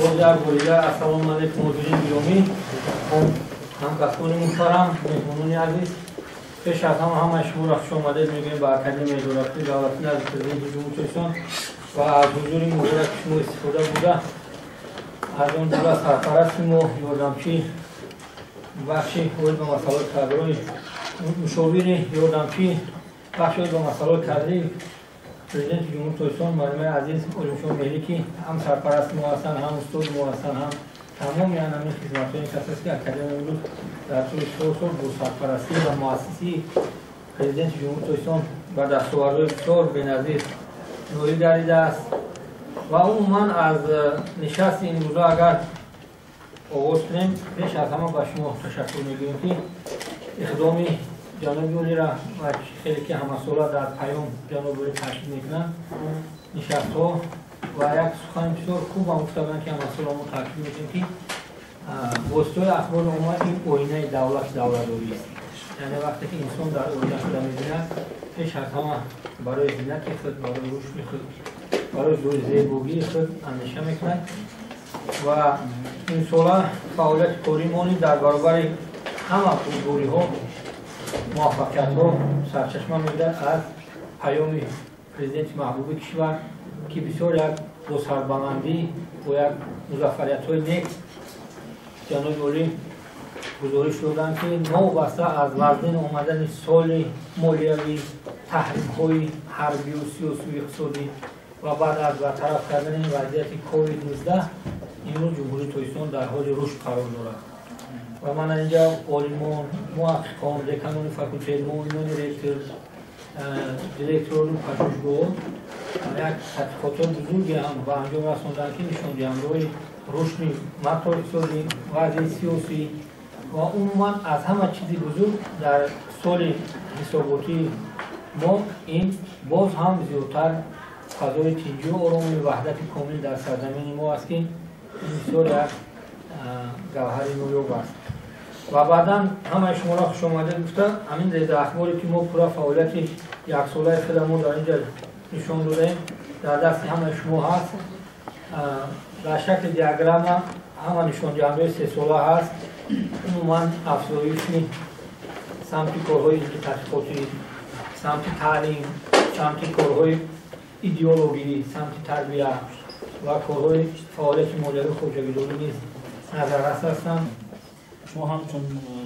Боз як бор дигар ассалому алайкум, ҳозирини гиромӣ, ҳамкасбони муҳтарам, меҳмонони азиз. Пеш аз ҳама ҳамаи шуморо хуш омадед мегӯем ба Академияи идоракунии давлатӣ назди Президенти Ҷумҳурии Тоҷикистон ва аз ҳузури мубораки шумо истифода бурда, аз он ҷумла сарпарасти мо, ёрдамчи бахши оид ба масъалаҳои кадрҳои, мушовири ёрдамчи бахши оид ба масъалаҳои кадрии Президенти Ҷумҳурии Тоҷикистон, муаллимаи азиз Олимшоҳ Меҳрӣ, ки ҳам сарпарасти мо ҳастанд, ҳам устоди мо ҳастанд, ҳам тамоми ҳамин хизматҳои кас аст, ки академия имрӯз дар тӯли 4 сол бо сарпарастӣ ва муассисии Президенти Ҷумҳурии Тоҷикистон ба дастовардҳои бисёр беназир ноил гардидааст. Ва умуман аз нишасти имрӯза агар оғоз кунем, пеш аз ҳама ба шумо ташаккур мегӯем, ки иқдоми ҷаноби олира ва хеле ки ҳамасола дар паём ҷаноби оли таъкид мекунанд, нишастҳо ва як сухани бисёр хубам гуфта буданд, ки ҳамасола мо таъкид мекунем, ки воситаҳои ахбори омма ин оинаи давлати давлатдорист. Яъне вақте ки инсон дар оина шуда мебинад, пеш аз ҳама барои зинати худ, барои рушди худ, барои зебогии худ андеша мекунад. Ва имсола фаъолияти кории мо низ дар баробари ҳама пурбориҳо, муваффақиятҳо сарчашма мегирад аз паёми президенти маҳбуби кишвар, ки бисёр як бо сарбаландӣ, бо як музаффариятҳои нек ҷаноби олӣ гузориш доданд, ки новобаста аз вазнин омадани соли молиявӣ, таҳримҳои ҳарбию сиёсию иқтисодӣ ва баъд аз бартараф кардани вазъияти COVID-19, имрӯз Ҷумҳурии Тоҷикистон дар ҳоли рушд қарор дорад. Ва ман инҷа олимон, муҳаққиқон, деканони факултет, муовинони ректор, директорони пажӯҳишгоҳ як тадқиқотҳои бузурге ҳам ба анҷом расонданд, ки нишондиҳандаҳои рушди макроиқтисодӣ, вазъи сиёсӣ ва умуман аз ҳама чизи бузург дар соли ҳисоботии мо ин боз ҳам зиёдтар фазои тинҷию оромӣ, ваҳдати комил дар сарзамини мо аст, ки ин бисёр як гавҳари ноёб аст. Ва баъдан ҳамаи шуморо хушомадед гуфта, ҳамин реза ахборе ки мо пурра фаъолияти яксолаи худа мо дар инҷа нишон додаем, дар дасти ҳамаи шумо ҳаст. Дар шакли диаграмма ҳама нишондиҳандаҳои сесола ҳаст: умуман афзоиши самти корҳои илми тадқиқотӣ, самти таълим, самти корҳои идеологӣ, самти тарбия ва корҳои фаъолияти молиявӣ, хоҷагидорӣ низ назаррас ҳастанд. Шумо ҳамчун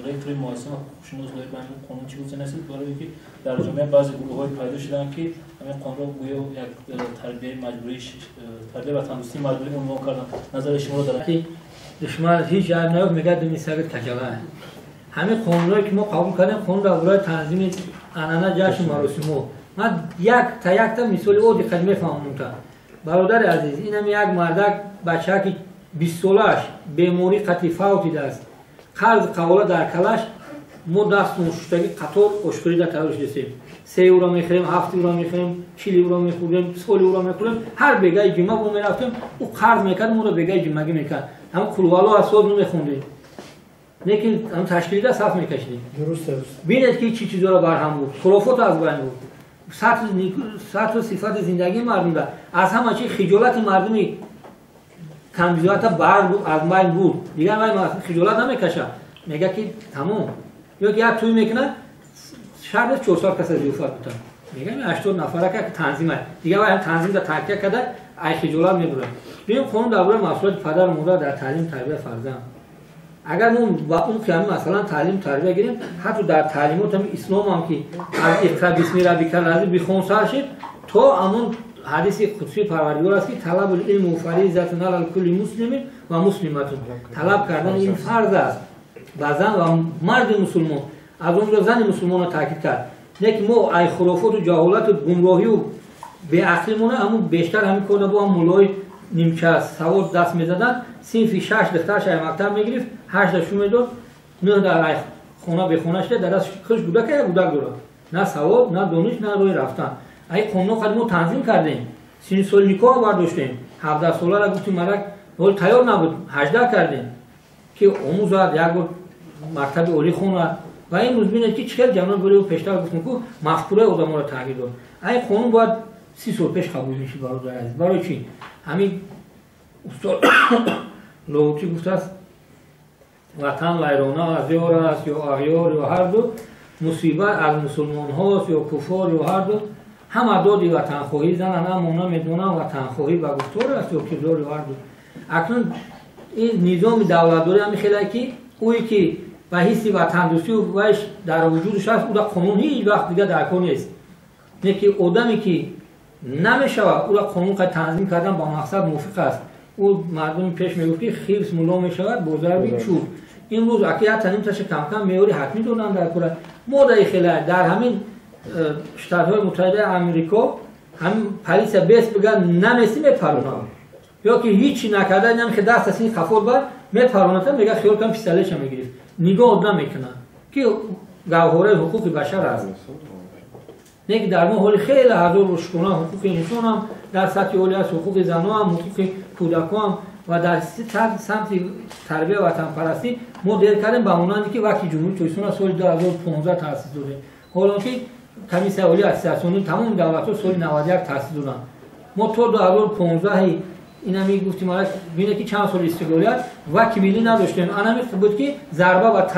ректори муассиса, ҳуқуқшинос доир ба ҳамин қонун чӣ гуфта нестед? Барое ки дар ҷомеа баъзе гурӯҳҳое пайдо шуданд, ки ҳамин қонунро гӯё як тарбияи маҷбурӣ, тарбия ватандӯстии маҷбурӣ унвон карданд. Назари шуморо дар Ки душман ҳеҷ айб наёфт, мегӯяд, думи сагат каҷала. Ҳамин қонунҳое ки мо қабул кардем, қонун дар бораи танзими анъана, ҷашну маросимҳо, ман якта якта мисоли оддӣ қад мефаҳмонам. Та бародари азиз, инам як мардак, бачаки 20-солааш беморӣ қатъи фавтидааст, қарз қавола дар калаш. Мо дастмон шуштагӣ қатор ошхӯрида тайёр шудастем, 3 евро мехӯрем, 7 евро мехӯрем, 40 евро мехӯрем, соли евро мехӯрем. Ҳар бегаи ҷума мо мерафтем, ӯ қарз мекард, моро бегаи ҷумагӣ мекард. Ҳам қулвало аз соз намехондем, лекин ҳам ташкилида саф мекашидем. Бинед, ки чӣ чизоро барҳам буд, хурофот аз байн буд, сатҳу сифати зиндагии мардумда, аз ҳама чи хиҷолати мардуми камбизоата бар аз байн буд. Дигар вай хиҷолат намекашад, мега, ки тамом. Ё ки як тӯй мекунад, шарт нест 400 каса зиёфат бутан, мегам 80 нафарака танзима. Дигар вай ҳам танзимда такя карда, ай хиҷолат мебурад. Дуюм, қонун дар бораи масъулияти падару модар дар таълиму тарбияи фарзанд. Агар мо ба умқи ҳамин масалан таълиму тарбия гирем, ҳатто дар таълимот ҳами исломам, ки аз иқра бисми раббика лази бихон сар шид то ҳамон ҳадиси қудсии Парвардигор аст, ки талабул илму фаризатун алал кулли муслимин ва муслиматун, талаб кардани илм фарз аст ба зан ва марди мусулмон. Аз он ҷо зани мусулмонро таъкид кард. Не ки мо ай хурофоту ҷаҳолату гумроҳию беақлимона ҳамун бештар ҳамин кор бо ҳам муллои нимча савод даст мезаданд. Синфи шаш духтарш ай мактаб мегирифт, ҳашта шу медод, нӯҳ дар ай хона бехона шуда, дар даст хуш гудака, як гудак дорад, на савод, на дониш, на роҳи рафтан. Ай қонуно қад мо танзим кардем, сини соли никоҳ бардоштем, 17 солара гуфтим, мардак ҳол тайёр набуд, 18 кардем, ки омӯзад, як бор мактаби олӣ хонад. Ва имрӯз бинед, ки чӣ хел ҷаноби олӣ пештар гуфтем, ку мафкураи одаморо тағйир дод. Ай қонун бояд 30 сол пеш қабул мешид, бародари азиз. Барои чӣ? Ҳамин устод Лоҳутӣ гуфтааст, ватан вайрона аз ёр аст ё ағёр ё ҳар ду, мусибат аз мусулмонҳост ё куфор ё ҳар ду, ҳама доди ватанхоҳӣ зананд, аммо намедонам ватанхоҳӣ ба гуфтор аст ё кирдор ё ҳар ду. Акнун ин низоми давлатдорӣ ҳамин хеле ки ӯе ки ба ҳисси ватандӯстӣ вайш дар вуҷудаш аст, ӯ дар қонун ҳеҷ вақт дигар дар кор нест. Не ки одаме ки намешавад, ӯро қонун қад танзим кардан ба мақсад мувофиқ аст. Ӯ мардуми пеш мегуфт ки хирс мулло мешавад бо зарби чӯб. Имрӯз аки як танимташа камкам меъёри ҳатмӣ доданд дар кора. Мо дар хеле дар ҳамин Штатҳои Муттаҳидаи Амрико ҳамин полисия бес бигӯяд намеси мепаронад, ё ки ҳичи накарда инам ки даст аз ин қафор бар мепаронад, мегӯяд хиёл кам пистолетша мегирифт. Нигоҳ намекунад ки гавҳораи ҳуқуқи башар аст. Не ки дар мо ҳоли хеле ҳазор рушкона ҳуқуқи инсонам дар сатҳи олӣ аст, ҳуқуқи занонам, ҳуқуқи кӯдаконам ва дар самти тарбия ватанпарастӣ мо дер кардем, ба монанде ки вақти Ҷумҳурии Тоҷикистон соли 2015 таъсис додем. Ҳоло ки комиссияи олии аттестатсионии тамоми давлатҳо соли 91 таъсис доданд. Мо то 2015 инами гуфтим, бинед ки чанд сол истиқлолият ваки миллӣ надоштем. Анами буд ки зарба ва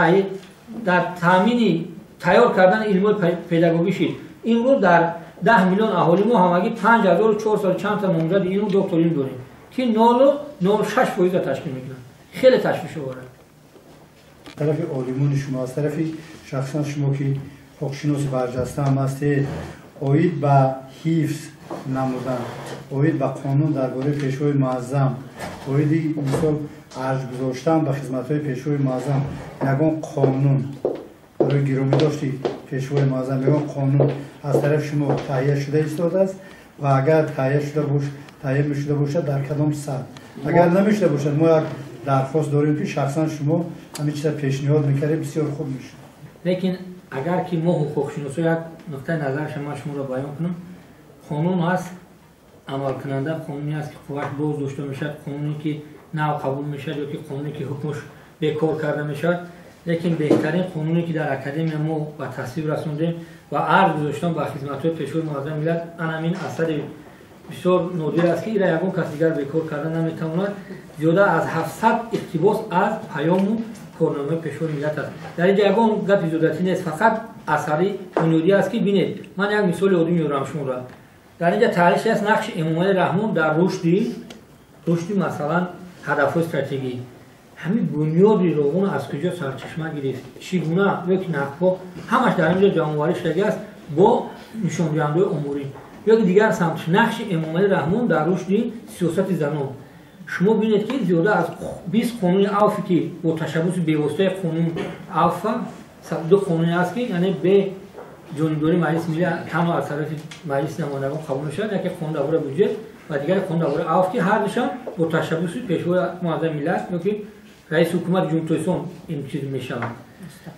дар таъмини тайёр кардани илмҳои педагогӣ шид. Имрӯз дар 10 миллион аҳолӣ мо ҳамагӣ 5400 чанд та номзади илму доктори илм дорем ки 0,06% ташкил мекунанд. Хеле ташвишовар аст. Тарафи олимони шумо, аз тарафи шахсан шумо ки ҳуқуқшиноси барҷаста ҳам ҳастед, оид ба ҳифз намудан, оид ба қонун дар бораи Пешвои Муаззам, оиди мисол арҷ гузоштан ба хизматҳои Пешвои Муаззам, ягон қонун барои гиромидошти Пешвои Муаззам, ягон қонун аз тарафи шумо таҳия шуда истодааст ва агар таҳия мешуда бошад, дар кадом сатҳ? Агар намешуда бошад, мо як дархост дорем ки шахсан шумо ҳамин чиза пешниҳод мекардед, бисёр хуб мешуд. Лекин агар ки мо ҳуқуқшиносо як нуқтаи назарша ман шуморо баён кунам, қонун ҳаст амалкунанда, қонуне аст ки қувват боз дошта мешавад, қонуне ки нав қабул мешавад ё ки қонуне ки ҳукмаш бекор карда мешавад. Лекин беҳтарин қонуне ки дар академия мо ба тасвиб расондем ва арз гузоштам ба хизматҳои Пешвои Муаззами миллат, анамин асари бисёр нодир аст ки ира ягон кас дигар бекор карда наметавонад. Зиёда аз 700 иқтибос аз паёму корномаи Пешвои миллат аст. Дар инҷа ягон гапи зиёдатӣ нест, фақат асари бунёдӣ аст ки бинед, ман як мисоли оддӣ меорам шуморо. Дар инҷа таърихи аст нақши Эмомалӣ Раҳмон дар рушди масалан ҳадафҳои стратегӣ. Ҳамин бунёди Роғун аз куҷо сарчашма гирифт, чӣ гуна ё ки нақбҳо, ҳамаш дар инҷо ҷамъоварӣ шудагӣ аст бо нишондиҳандаҳои оморӣ. Ё ки дигар самт нақши Эмомалӣ Раҳмон дар рушди сиёсати занон. Шумо бинед ки зиёда аз 20 қонуни авфи ки бо ташаббуси бевоситаи қонун авфа ду қонуне аст ки яъне бе ҷонибдории Маҷлиси Миллӣ танҳо аз тарафи Маҷлиси намояндагон қабул мешавад, яке қонун дар бораи буҷет ва дигаре қонун дар бораи авф ки ҳар душам бо ташаббуси Пешвои Муаззами миллат ё ки раиси ҳукумати Ҷумҳурии Тоҷикистон ин чиз мешавад.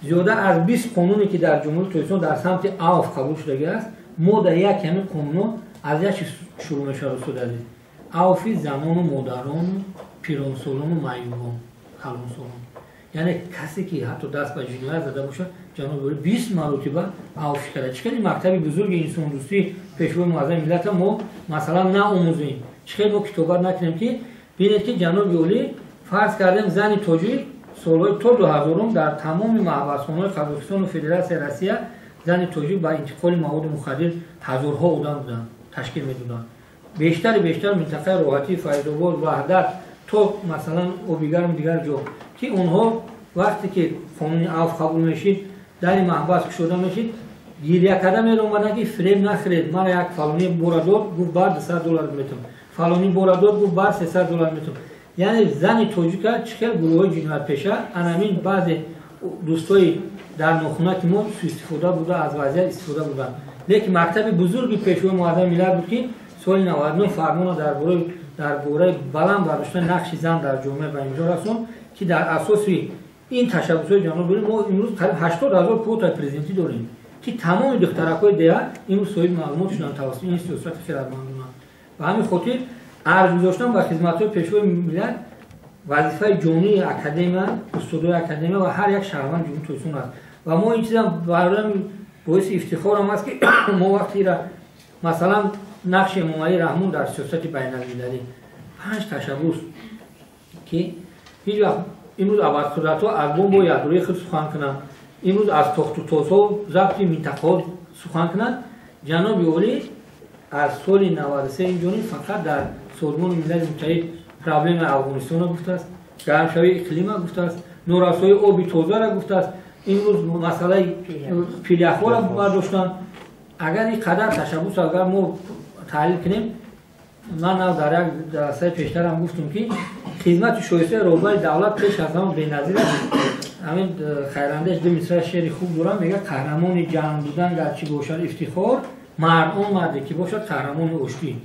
Зиёда аз 20 қонуне ки дар Ҷумҳурии Тоҷикистон дар самти авф қабул шудагӣ аст, мо дар як ҳамин қонунҳо аз як чиз шурӯъ мешавад, устоди азиз. Авфи занону модарону пиронсолону маъюбон, калонсолон. Яъне касе ки ҳатто даст ба ҷиноят зада бошад, ҷаноби олӣ 20 маротиба авф карда. Чӣ хеле мактаби бузурги инсондӯстӣ Пешвои Муаззами миллата мо масалан наомӯзем, чӣ хеле мо китобат накунем ки бинед ки ҷаноби олӣ фарз кардем зани тоҷик солҳои то 2000 дар тамоми маҳбасхонаҳои Қазоқистону Федератсияи Россия зани тоҷик ба интиқоли маводи мухаддир ҳазорҳо одам буданд, ташкил медоданд. Бештар минтақаи Роҳатӣ, Файзобод, Ваҳдат то масалан Обигарм дигар ҷо ки онҳо вақте ки қонуни авф қабул мешид, дари маҳбас кушода мешид, гиря карда меромаданд ки фиреб нахӯред, мара як фалонӣ бора дод, гуфт бар $200 метавон, фалонӣ бора дод, гуфт бар $300 метавон. Яъне зани тоҷика чӣ хел гурӯҳҳои ҷиноятпеша, анамин баъзе дӯстои дар нохунаки мо суистифода буда, аз вазъият истифода буданд. Лекин мактаби бузурги Пешвои Муаззами миллат буд ки соли 99 фармона дар бораи баланд бардоштани нақши зан дар ҷомеа ба имзо расонд ки дар асоси ин ташаббусҳои ҷаноби олӣ мо имрӯз қариб 80 ҳазор квотаи президентӣ дорем ки тамоми духтаракҳои деҳа имрӯз соҳиби маълумот шуданд тавассути ин сиёсати хирадмандона. Ба ҳамин хотир арз гузоштан ба хизматҳои Пешвои миллат вазифаи ҷонии академия, устодои академия ва ҳар як шаҳрванди Ҷумҳурии Тоҷикистон аст. Ва мо ин чизам барои боиси ифтихорам аст ки мо вақте масалан нақши Эмомалӣ Раҳмон дар сиёсати байналмилалӣ 5 ташаббус ки Ҳеҷ вақт имрӯз абарқудратҳо аз бомбо ядрои худ сухан кунанд, имрӯз аз тохтутозҳо, забти минтақаҳо сухан кунанд. Ҷаноби олӣ аз соли 93 инҷониб фақат дар Созмони Милали Муттаҳид проблемаи Афғонистонро гуфтааст, гармшавии иқлима гуфтааст, норасоии оби тозаро гуфтааст, имрӯз масъалаи пиряхҳоро бардоштанд. Агар ин қадар ташаббус агар мо таҳлил кунем, ман дар як ҷаласаи пештарам гуфтам, ки хизмати шоистаи роҳбари давлат пеш аз ҳама беназир аст. Ҳамин Хайрандеш ду мисра шеъри хуб дорам, мегӯяд: қаҳрамони ҷанг будан гарчи бошад ифтихор, мард он марде ки бошад қаҳрамони оштӣ.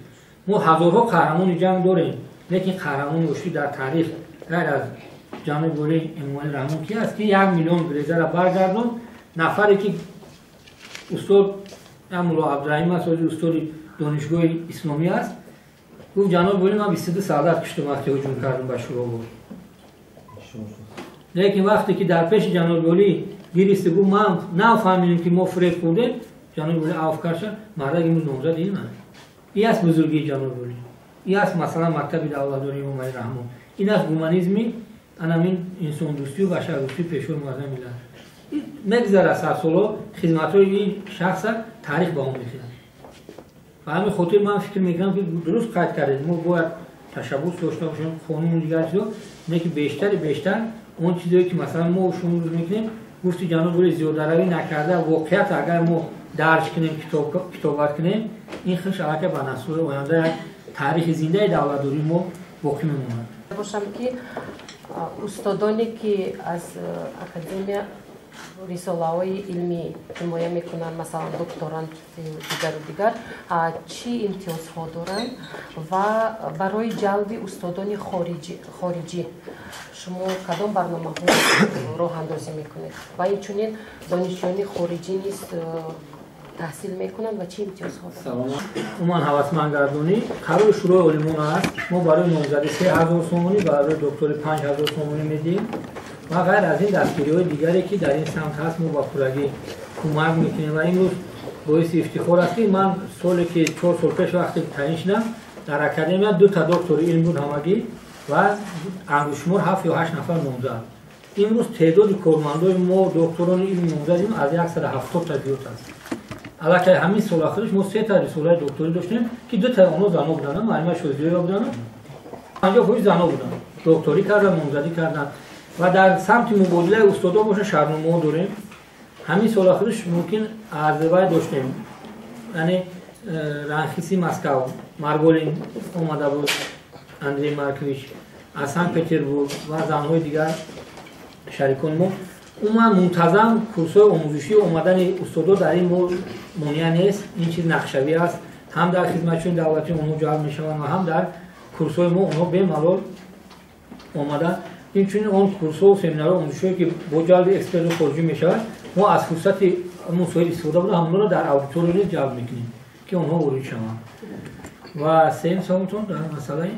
Мо ҳазорҳо қаҳрамони ҷанг дорем, лекин қаҳрамони оштӣ дар таърих ғайр аз ҷаноби олӣ Эмомалӣ Раҳмон ки аст, ки 1 миллион грезаро баргардонд. Нафаре ки устод Мулло Абдураҳим аст, устоди донишгоҳи исломӣ аст, гуфт: ҷаноби олӣ, ман 22 солдат куштам вақте ҳуҷум кардам ба Шӯробод. Лекин вақте ки дар пеши ҷаноби олӣ гиристи, гуфт: ман нафаҳмидем, ки мо фиреб хӯрдем. Ҷаноби олӣ афв кард, мардак имрӯз номзади илм аст. Ин аст бузургии ҷаноби олӣ, ин аст масалан мактаби давлатдории Эмомалӣ Раҳмон, ин аст гуманизми, анамин инсондӯстию башардӯстии Пешвои муаззами миллат. Мегзарад садсолҳо, хизматҳои ин шахса таърих ба он мехӯрад. Ба ҳамин хотир ман фикр мекунам, ки дуруст қайд кардед, мо бояд ташаббус дошта бошем, қонуну дигар чизо, не ки бештари бештар он чизое ки масалан мо шумо рӯз мекунем, гуфти ҷаноби олӣ, зиёдаравӣ накарда воқеият агар мо дарҷ кунем, китобат кунем, ин худш аллакай ба наслҳои оянда як таърихи зиндаи давлатдории мо боқӣ мемонад. Бошам, ки устодоне ки аз академия рисолаҳои илмӣ ҳимоя мекунанд, масалан докторант, дигару дигар, чӣ имтиёзҳо доранд ва барои ҷалби устодони хориҷӣ шумо кадом барномаҳо роҳандозӣ мекунед ва инчунин донишҷӯёни хориҷӣ низ таҳсил мекунанд ва чӣ имтиёзҳо доранд? Умуман ҳавасмандгардонӣ қарори Шӯрои олимон аст. Мо барои номзадӣ 3000 сомонӣ, барои доктори 5000 сомонӣ медиҳем ва ғайр аз ин дастгириҳои дигаре, ки дар ин самт ҳаст, мо ба пуррагӣ кӯмак мекунем. Ва имрӯз боиси ифтихор аст, ки ман соле ки 4 сол пеш вақте таъин шудам, дар академия 2 та доктори илм буд ҳамагӣ ва ангушшумор 7 ё 8 нафар номзад. Имрӯз теъдоди кормандои мо, докторони илм, номзадим аз 170 та зиёд аст. Аллакай ҳамин сол охириш мо 3 та рисолаи докторӣ доштем, ки 2 таи онҳо зано буданд, муаллима Шозиёева буданд, 50% зано буданд, докторӣ карданд, номзадӣ карданд. Ва дар самти мубодилаи устодо боша шартномаҳо дорем. Ҳамин сол охириш мумкин аз вай доштем, яъне РАНХиГСи Москав Марголин омада буд, Андрей Маркович аз Санкт Петербург ва занҳои дигар шарикони мо. Умуман мунтазам курсҳои омӯзишӣ омадани устодо дар ин мо монеа нест. Ин чиз нақшавӣ аст, ҳам дар хизматчиёни давлатӣ онҳо ҷалб мешаванд ва ҳам дар курсҳои мо онҳо бемалол омада. Инчунин он курсҳо семинарҳо омӯзишҳое ки бо ҷалби экспертҳои хориҷӣ мешавад, мо аз фурсати мусоид истифода буда ҳамонро дар аудитория низ ҷалб мекунем, ки онҳо ворид шаванд. Ва сеюм саволтон дар масъалаи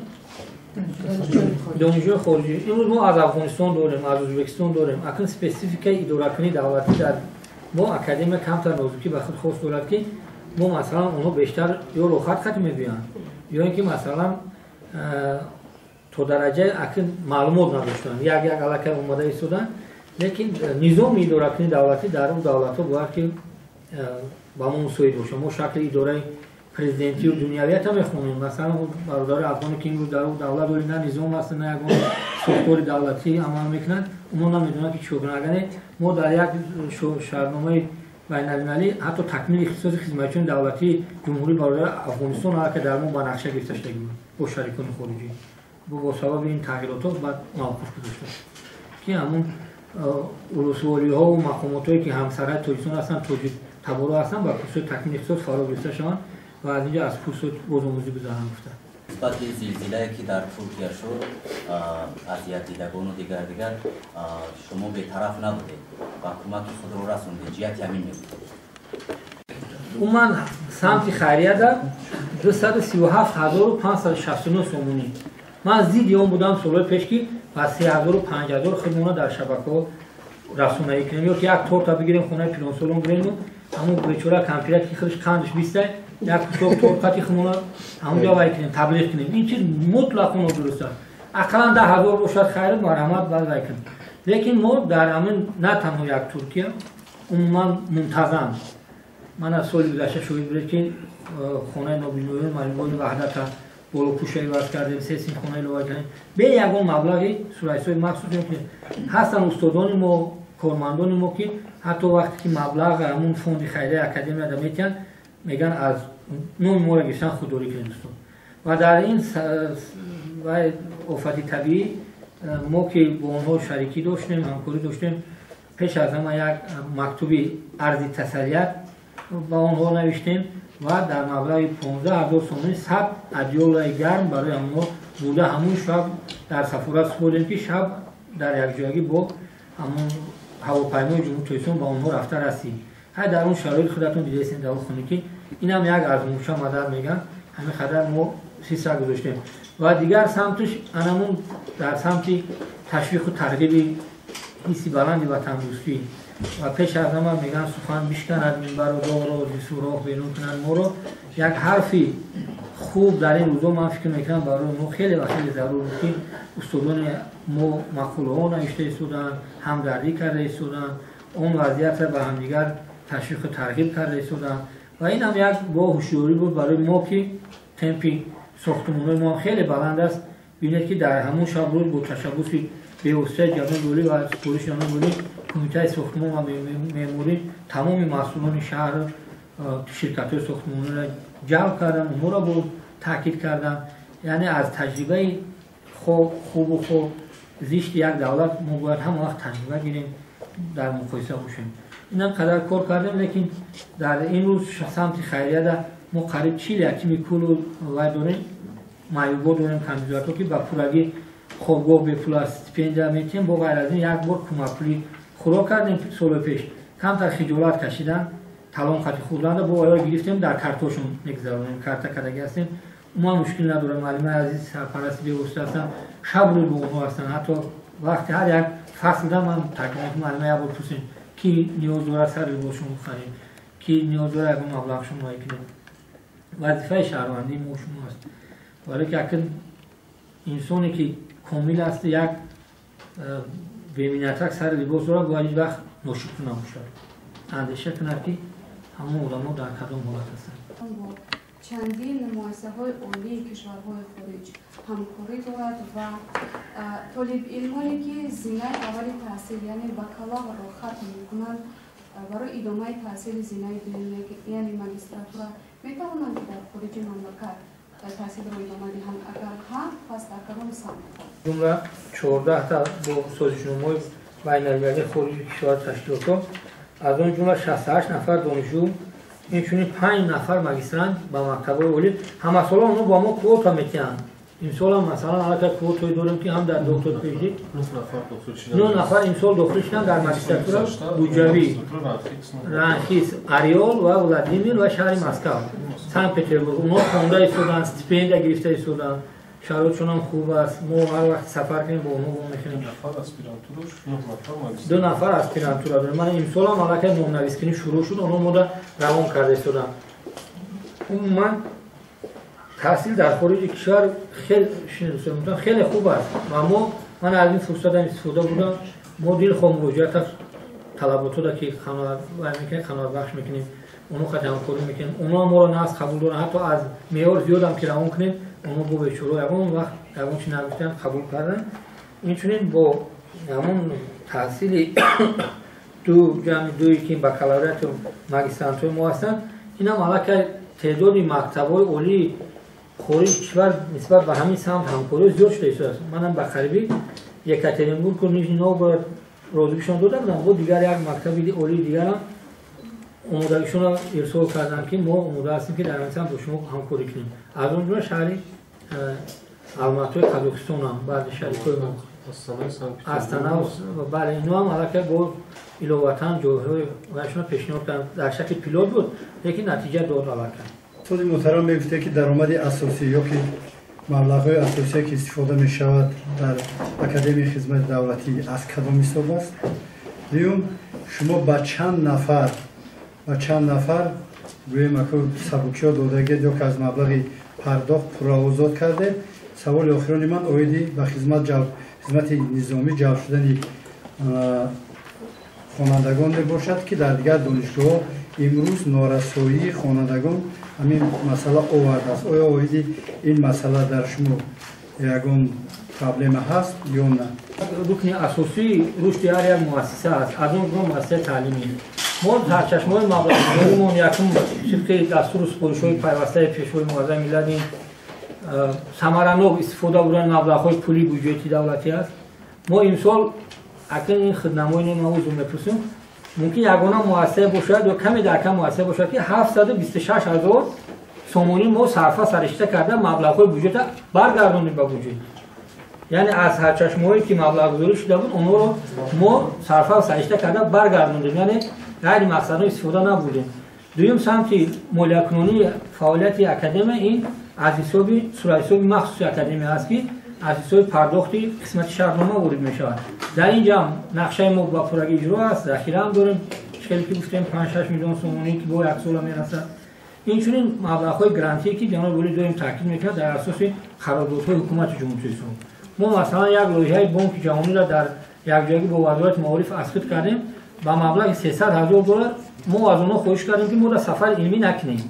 донишҷӯи хориҷӣ. Имрӯз мо аз Афғонистон дорем, аз Ӯзбекистон дорем. Акнун спецификаи идоракунии давлатӣ дар мо академия камтар нозукӣ ба худ хос дорад, ки мо масалан онҳо бештар ё рохат хат мебиёянд, ё ин ки масалан то дараҷаи акнун маълумот надоштанд, як як аллакай омода истоданд. Лекин низоми идоракунии давлатӣ дар он давлатҳо бояд ки ба мо мусоид бошад. Мо шакли идораи президентию дунявията мехонем. Масалан бародари афғоне ки имрӯз дар он давлат дорем, на низом аст, на ягон сохтори давлатӣ амал мекунад, онҳо намедонанд, ки чӣ кунанд. Агар мо дар як шартномаи байналмилалӣ ҳатто такмили ихтисоси хизматчиёни давлатии ҷумҳурии бародари Афғонистон аллакай дар мо ба нақша гирифта шуда буд бо шарикони хориҷӣ, бо сабаби ин тағйиротҳо баъд мавқуф гузошта, ки ҳамун улусвориҳову мақомотҳое ки ҳамсарҳади Тоҷикистон ҳастанд, тоҷик таборо ҳастанд, ба курсҳои такмили ихтисос фаро гирифта шаванд ва аз инҷо аз курсҳои бозомӯзӣ гузаранд гуфта. Нисбати зилзилае ки дар Туркия шуд, азиятдидагону дигар дигар, шумо бетараф набудед ва кӯмаки худро расондед. Ҷиҳати ҳамин мебуд. Умуман самти хайрияда 237 569 сомонӣ. Ман зидди он будам солҳои пеш, ки ба 3000, 5000 худмона дар шабакаҳо расонаӣ кунем ё ки як торта бигирем, хонаи пиронсолон бирему ҳамун бечора кампирак, ки худаш қандаш бистай, як кусок торт қати худмона ҳамунҷо вай кунем, таблиғ кунем. Ин чиз мутлақо нодуруст аст. Ақаллан 10,000 бошад, хайр, марҳамат, баъд вай кунед. Лекин мо дар ҳамин на танҳо як Туркия, умуман мунтазам. Ман аз соли гузашта шоҳид будед, ки хонаи нобиноён маҷмӯаи Ваҳдата болопӯша иваз кардем, се синфхона илова кардем. Бе ягон маблағи суратҳисоби махсус ҳастанд устодони мо, кормандони мо, ки ҳатто вақте ки маблағ ҳамун фонди хайрияи академияда метиҳанд, мегӯянд аз номи моро гирифтан худдорӣ кунед, устод. Ва дар ин офати табиӣ мо ки бо онҳо шарикӣ доштем, ҳамкорӣ доштем, пеш аз ҳама як мактуби арзи тасаллият ба онҳо навиштем ва дар маблағи 15,000 сомонӣ 100 адёлаи гарм барои ҳамонҳо буда. Ҳамун шаб дар сафорат супордем, ки шаб дар якҷоягӣ бо ҳамун ҳавопаймои Ҷумҳурии Тоҷикистон ба онҳо рафта расид. Ҳай дар он шароит худатон дидаистем дар он хона, ки инам як аз мӯша мадар мегӯянд, ҳамин қадар мо сиса гузоштем. Ва дигар самташ анамун дар самти ташвиқу тарғиби ҳисси баланди ватандӯстӣ ва пеш аз ҳама мегӯянд сухан бишканад минбару доғро, зи сӯрох берун кунад моро. Як ҳарфи хуб дар ин рӯзо ман фикр мекунам барои мо хеле ва хеле зарур буд, ки устодони мо мақолаҳо навишта истоданд, ҳамдардӣ карда истоданд, он вазъиятро ба ҳамдигар ташвиқу тарғиб карда истоданд. Ва ин ҳам як бо ҳушёрӣ буд барои мо, ки темпи сохтмонҳои мо хеле баланд аст. Бинед, ки дар ҳамон шаб рӯз бо ташаббуси бевоситаи ҷаноби олӣ ва супориши ҷаноби олӣ кумитаи сохтмон ва меъморӣ тамоми масъулони шаҳр, ширкатҳои сохтмониро ҷалб карданд, онҳоро боз таъкид карданд. Яъне аз таҷрибаи хубу хоб зишти як давлат мо бояд ҳама вақт таҷриба гирем, дар муқоиса бошем. Инам қадар кор кардем, лекин дар ин рӯз самти хайрияда мо қариб 40 ятими кулу вай дорем, маъюбо дорем, камбизоатҳо, ки ба пуррагӣ хобгоҳ бепул аст, стипендия метиҳем. Бо ғайр аз ин як бор кӯмакпулӣ хӯрок кардем соли пеш, камтар хиҷолат кашидан, талон хати хӯрданда бо оё гирифтем, дар картошон мегузаронем, карта кардагӣ ҳастем. Умуман мушкил надорем. Муаллимаи азиз сарпарасти бевосита ҳастанд, шаб рӯз бо онҳо ҳастанд. Ҳатто вақти ҳар як фаслда ман таъкид мекунам, муаллима як бор пурсем, ки ниёз дорад сари либосшон бихарем, ки ниёз дорад ягон маблағшон муайян кунем. Вазифаи шаҳрвандии мо шумо аст, барое ки акн инсоне ки комил аст, як беминнатак сари либос дорад, бояд ҳеҷ вақт ношукр набошад, андеша кунад, ки ҳамон одамо дар кадом ҳолат ҳастанд. Чандин муассисаҳои олии кишварҳои хориҷ ҳамкорӣ дорад ва толибилмоне, ки зинаи аввали таҳсил, яъне бакалаврро хатм мекунанд, барои идомаи таҳсили зинаи дуюм, яъне магистратура, метавонанд, ки дар хориҷи мамлакат таҳсилро идома диҳанд? Агар ҳа, пас дар кадом самт? Ҷумла 14та бо созишномаҳои байналмилалии хориҷи кишвар ташкилотҳо, аз он ҷумла 68 нафар донишҷӯ, инчунин 5 нафар магистрант ба мактабҳои олӣ. Ҳамасола онҳо ба мо квота метиҳанд. Имсолам масалан аллакай квотое дорем, ки ҳам дар доктор PhD 9 нафар имсол дохил шуданд дар магистратура буҷавӣ, РАНХиГС, Ариол ва Владимир ва шаҳри Москва, Санкт Петербург. Онҳо хонда истоданд, стипендия гирифта истоданд, шароитшонам хуб аст. Мо ҳар вақт сафар кунем, бо онҳо вомехӯрем. 2 нафар аспирантура дорем. Ман имсолам аллакай номнавискунӣ шурӯъ шуд, онҳо мода равон карда истоданд. Умуман таҳсил дар хориҷи кишвар хеле хуб аст ва мо ман аз ин фурсатам истифода бурдам. Мо дилхоҳ муроҷиат талаботода ки қаноатбахш мекунем, онҳо қати ҳамкорӣ мекунем, онҳо моро нағз қабул доранд. Ҳатто аз меъёр зиёдам ки равон кунем, онҳо бо бечоро ягон вақт ягон чи нагуфтанд, қабул карданд. Инчунин бо ҳамон таҳсили ду ҷамъи дуи, ки бакалавриату магистрантҳои мо ҳастанд, инам аллакай теъдоди мактабҳои олии хориҷи кишвар нисбат ба ҳамин самт ҳамкориҳо зиёд шуда истодааст. Манам ба қарибӣ Екатеринбургу Нижний Новгород розигишон дода будам, бо дигар як мактаби олии дигарам омодагишонро ирсол кардам, ки мо омода ҳастем, ки дар ҳамин самт бо шумо ҳамкорӣ кунем. Аз он ҷумла шаҳри Алматои Қазоқистонам, баъзе шарикҳои мо Астана, бале, ино ҳам аллакай бо иловатан ҷойҳои вайшонро пешниҳод карданд. Дар шакли пилот буд, лекин натиҷа дод аллакай. Устоди муҳтарам, мегуфте, ки даромади асосӣ ё ки маблағҳои асосие, ки истифода мешавад дар Академияи хизмати давлатӣ, аз кадом ҳисоб аст? Дуюм, шумо ба чанд нафар гӯем, ако сабукиҳо додагед ё ки аз маблағи пардохт пурра озод кардед? Саволи охирони ман оиди ба хизмати низомӣ ҷалб шудани хонандагон мебошад, ки дар дигар донишгоҳҳо имрӯз норасоии хонандагон ҳамин масъала овардааст. Оё оиди ин масъала дар шумо ягон проблема ҳаст ё на? Рукни асосии рушди ҳар як муассиса аст, аз он ҷумла муассисаи таълимӣ. Мо сарчашмаҳои маблағгузоримон якум тибқи дастуру супоришҳои пайвастаи Пешвои Муаззами миллат ин самаранок истифода бурдани маблағҳои пулии буҷети давлатӣ аст. Мо имсол акнун ин хиднамои номавузу мепурсем, мумкин ягона муассисае бошад ё каме дар кам муассисае бошад, ки 726 ҳазор сомонӣ мо сарфа саришта карда маблағҳои буҷета баргардонем ба буҷет. Яъне аз сарчашмаҳое ки маблағгузорӣ шуда буд, онҳоро мо сарфа саришта карда баргардондем, яъне ғайри мақсадҳо истифода набудем. Дуюм самти молиякунонии фаъолияти академия ин аз ҳисоби суратҳисоби махсуси академия аст, ки аз ҳисоби пардохти қисмати шартнома ворид мешавад. Дар ин ҷамъ нақшаи мо ба пуррагӣ иҷро аст, захира ҳам дорем, хеле ки гуфтем 5-6 миллион сомонӣ ки бо як сола мерасад. Инчунин маблағҳои грантие ки ҷаноби олӣ доим таъкид мекунад дар асоси қарордодҳои ҳукумати Ҷумҳурии Тоҷикистон. Мо масалан як лоиҳаи Бонки Ҷаҳониро дар якҷоягӣ бо Вазорати маориф аз худ кардем ба маблағи 300 ҳазор доллар. Мо аз онҳо хоҳиш кардем, ки мо дар сафари илмӣ накунем,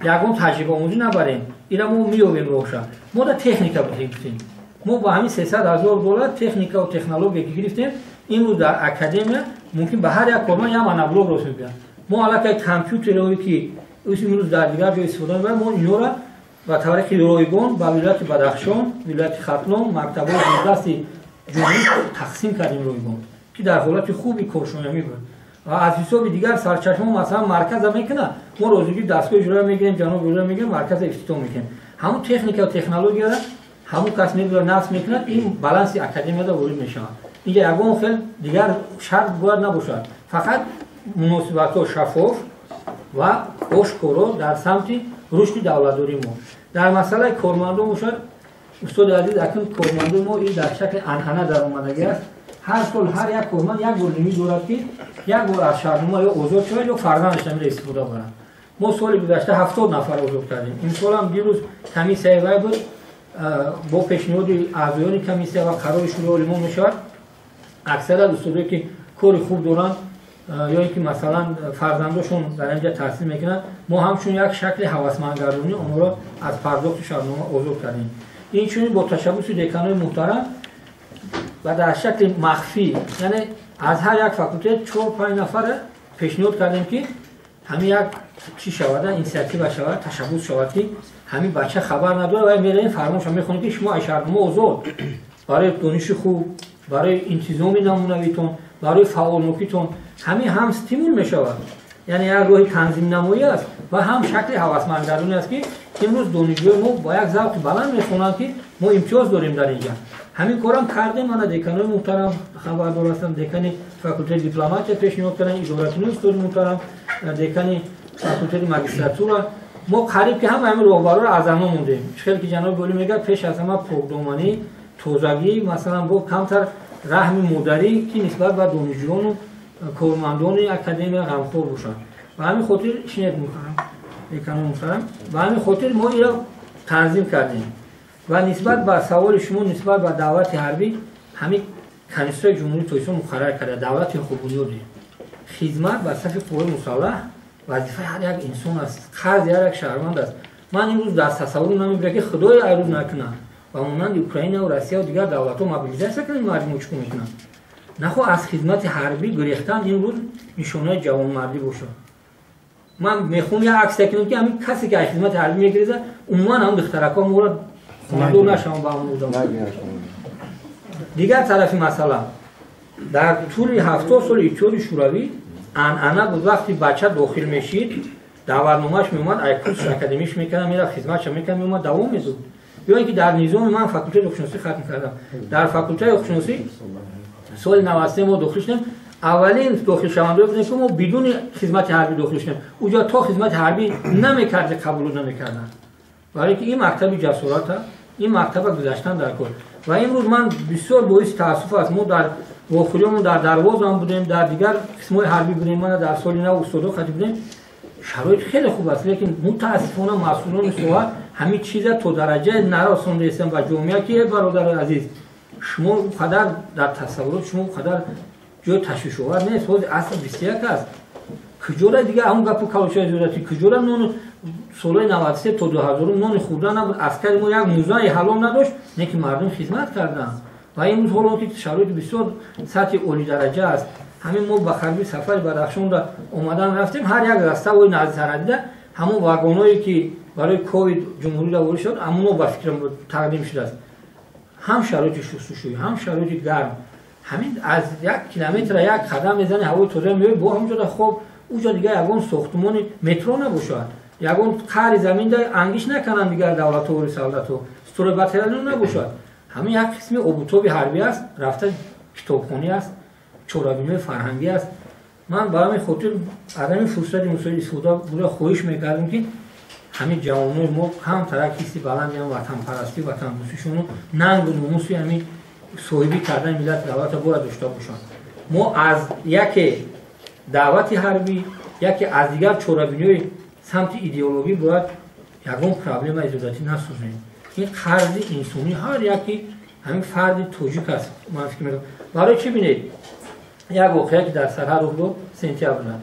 ягон таҷрибаомӯзӣ набарем, ира мо меёбем роҳша. Мо дар техника гирифтем. Мо ба ҳамин 300 ҳазор доллар техника ва технология ки гирифтем, имрӯз дар академия мумкин ба ҳар як корманд як моноблок рост мебиёд. Мо аллакай компютерҳое ки имрӯз дар дигар ҷой истифода мебарем, мо инҳоро ба тариқи ройгон ба вилояти Бадахшон, вилояти Хатлон, мактабҳои дурдасти ҷумҳурӣ тақсим кардем ройгон, ки дар ҳолати хуби коршоя мебарад. Ва аз ҳисоби дигар сарчашма масалан марказа мекунад, мо розигии дастгоҳи иҷроия мегирем, ҷаноби иҷроия мегирем, марказа ифтитоҳ мекунем. Ҳамун техника ва технологияро ҳамун кас мебарад, насб мекунад, ин баланси академияда ворид мешавад. Инҷа ягон хел дигар шарт бояд набошад, фақат муносибатҳо шаффоф ва ошкоро дар самти рушди давлатдории мо. Дар масъалаи кормандон бошад, устоди азиз, акнун кормандои мо ин дар шакли анъана даромадагӣ аст. Ҳар сол ҳар як корманд як бор лимит дорад, ки як бор аз шартнома ё озод шавад ё фарзандаш намира истифода барад. Мо соли гузашта 70 нафар озод кардем. Имсолам дирӯз комиссияи вай буд, бо пешниҳоди аъзоёни комиссия ва қарори Шӯрои олимон мешавад. Аксарият устодое ки кори хуб доранд ё ин ки масалан фарзандошон дар инҷа таҳсил мекунанд, мо ҳамчун як шакли ҳавасмандгардонӣ онҳоро аз пардохти шартнома озод кардем. Инчунин бо ташаббуси деканои муҳтарам ва дар шакли махфӣ, яъне аз ҳар як факултет 4-5 нафара пешниҳод кардем, ки ҳамин як чӣ шавад, инициатива шавад, ташаббус шавад, ки ҳамин бача хабар надорад ва меравем фармонша мехонем, ки шумо аз шартнома озод барои дониши хуб, барои интизоми намунавитон, барои фаъолнокитон. Ҳамин ҳам стимул мешавад, яъне як роҳи танзимнамоӣ аст ва ҳам шакли ҳавасмандгардонӣ аст, ки имрӯз донишҷӯи мо бо як завқи баланд мехонанд, ки мо имтиёз дорем дар инҷа. Ҳамин корам кардем. Мана деканои муҳтарам хабардор ҳастам, декани факултети дипломатия пешниҳод карданд, идоракунии устоди муҳтарам, декани факултети магистратура. Мо қариб ки ҳама ҳамин роҳбарро аз ано мондем. Хеле ки ҷаноби олӣ мегӯяд, пеш аз ҳама покдоманӣ, тозагӣ, масалан бо камтар раҳми модарӣ, ки нисбат ба донишҷӯёну кормандони академия ғамхор бошанд. Ба ҳамин хотир шинед муҳтарам, деканои муҳтарам, ба ҳамин хотир мо инро танзим кардем. Ва нисбат ба саволи шумо нисбат ба даъвати ҳарбӣ, ҳамин Конститутсияи Ҷумҳурии Тоҷикистон муқаррар карда давлати ҳуқуқбунёдӣ хизмат ба сафи қувваҳои мусаллаҳ вазифаи ҳар як инсон аст, қарзи ҳар як шаҳрванд аст. Ман имрӯз дар тасаввур намебирам, ки Худои айрӯз накунад ба монанди Украина ва Россия ва дигар давлатҳо мобилизатсия кунанд, мардумо чӣ кор мекунанд. Нахоҳ аз хизмати ҳарбӣ гурехтан имрӯз нишонаи ҷавонмардӣ бошад. Ман мехоҳам як аксия кунам, ки ҳамин касе ки аз хизмати ҳарбӣ мегирезад, умуман ҳам духтаракҳо моро хонадор нашаванд ба ҳамон одам. Дигар тарафи масъала, дар тӯли 70 соли Иттиҳоди Шӯравӣ анъана буд, вақти бача дохил мешид, даъватномааш меомад, ай курси академиш мекардам, мерафт хизматша мекард, меомад, давом медод. Ё ин ки дар низоми ман факултети ҳуқуқшиносӣ хатм кардам. Дар факултети ҳуқуқшиносӣ соли 93 мо дохил шудем. Аввалин дохилшавандаҳое будем, ки мо бидуни хизмати ҳарбӣ дохил шудем. Уҷо то хизмати ҳарбӣ намекарди, қабулу намекарданд. Барои ки ин мактаби ҷасората, ин мактаба гузаштан дар кор. Ва имрӯз ман бисёр боиси таассуф аст, мо дар вохӯриёмон дар Дарвозам будем, дар дигар қисмҳои ҳарбӣ будем, мана дар соли нав устодо хати будем. Шароит хеле хуб аст, лекин мутаассифона масъулони соҳа ҳамин чиза то дараҷаи нарасондаистем ба ҷомеа ки бародари азиз, шумо қадар дар тасаввурот шумо қадар ҷои ташвишовар нест. Ҳозир аср 21 аст. Куҷора дига ҳамон гапу калочаи зиёдатӣ, куҷора нону солҳои 93 то 2000 нони хӯрда набуд, аскари мо як музаи ҳалол надошт, не ки мардум хизмат карданд. Ва имрӯз ҳоло ки шароити бисёр сатҳи олидараҷа аст, ҳамин мо ба харби сафари Бадахшонда омадан рафтем, ҳар як раставои назди ҳамон вагоное ки барои ковид ҷумҳурӣ ворид шуд, ҳамоно ба фикрам тақдим шудааст. Ҳам шароити шустушӯй, ҳам шароити гарм, ҳамин аз як километра як қадам мезани ҳавои тоза меояд, бо ҳамҷода хоб, уҷо дигар ягон сохтумони метро набошад, ягон қари заминда ангиш накунанд дигар давлатҳо савлатҳо, стройматериал набошад. Ҳамин як қисми обутоби ҳарбӣ аст, рафта китобхонӣ аст, чорабиниҳои фарҳангӣ аст. Ман ба ҳамин хотир аз ҳамин фурсати мусоид истифода бурда хоҳиш мекардам ки ҳамин ҷавонои мо камтарак ҳисси баланди ҳам ватанпарастӣ, ватандӯстишону нангу номуси ҳамин соҳибӣ кардани миллати давлата бояд дошта бошанд. Мо аз яке даъвати ҳарбӣ, яке аз дигар чорабиниҳои самти идеологӣ бояд ягон проблемаи зиёдатӣ насозем. Ин қарзи инсонӣ ҳар яки ҳамин фарди тоҷик аст. Ман фикр мекунам барои чӣ бинед, як воқеа ки дар сарҳад рух дод сентябрда,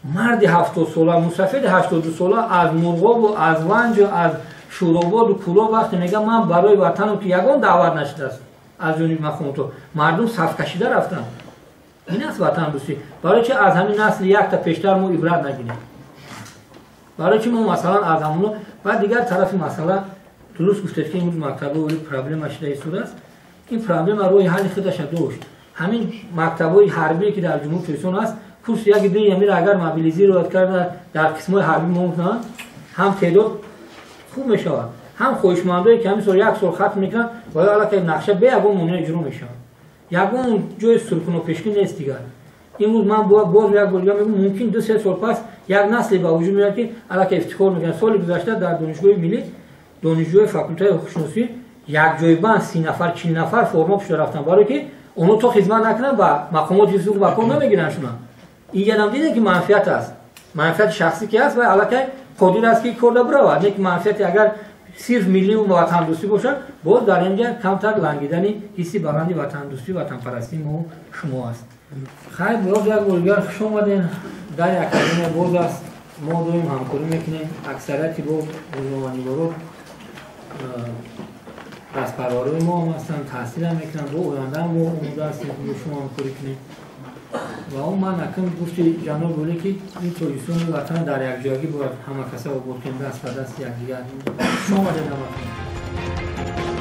марди 70сола, мусафири 82сола аз Мурғобу аз Ванҷу аз Шӯрободу Кӯлоб вақте мегӯяд ман барои ватанам ки ягон даъват нашудааст аз ҷониби мақомотҳо, мардум сафкашида рафтанд. Ин аст ватандӯстӣ. Барои чи аз ҳамин насли якта пештар мо ибрат нагирем? Барои чи мо масалан аз ҳамоно ва дигар тарафи масъала дуруст гуфтед ки имрӯз мактабҳои олӣ проблема шуда истодааст. Ин проблема роҳи ҳалли худаша дошт. Ҳамин мактабҳои ҳарбие ки дар Ҷумҳурии Тоҷикистон аст, курси яки дуи амира агар мобилизировать карда дар қисмҳои ҳарбӣ монанд, ҳам теъдод хуб мешавад, ҳам хоҳишмандое ки ҳамин сол як сол хатм мекунанд, ва ё аллакай нақша бе ягон монеа иҷро мешавад. Ягон ҷои суркунопешкӣ нест дигар. Имрӯз ман боз як бор дигар мегӯям, мумкин 2-3 сол пас як насле ба вуҷуд меояд ки аллакай ифтихор мекунад. Соли гузашта дар донишгоҳи миллӣ донишҷӯи факултаи ҳуқуқшиносӣ якҷоибан 30 нафар 40 нафар форма пушта рафтанд, барое ки онҳо то хизмат накунанд ба мақомоти ҳифзи ба кор намегиранд шуна. Инҷанам дидем ки манфиат аст, манфиати шахсӣ ки аст ва аллакай қодир аст ки корда биравад, не ки манфиати агар сирф миллию ватандӯстӣ бошад, боз дар инҷа камтар лангидани ҳисси баланди ватандӯстӣ, ватанпарастии мо шумо аст. Хайр, боз як бор дигар хуш омадем. Дар академия боз аст, мо доим ҳамкорӣ мекунем. Аксарияти бо рӯзноманигоро дастпарварои мо ҳам ҳастанд, таҳсилам мекунанд. Бо оянда мо омода ҳастем ки бо шумо ҳамкорӣ кунем. Ва он ман акн гуфти ҷаноб Олӣ ки ин Тоҷикистони ватан дар якҷоягӣ бояд ҳама каса обод кунем, даст ба даст якдигар. Хуш омадед ҳаматон.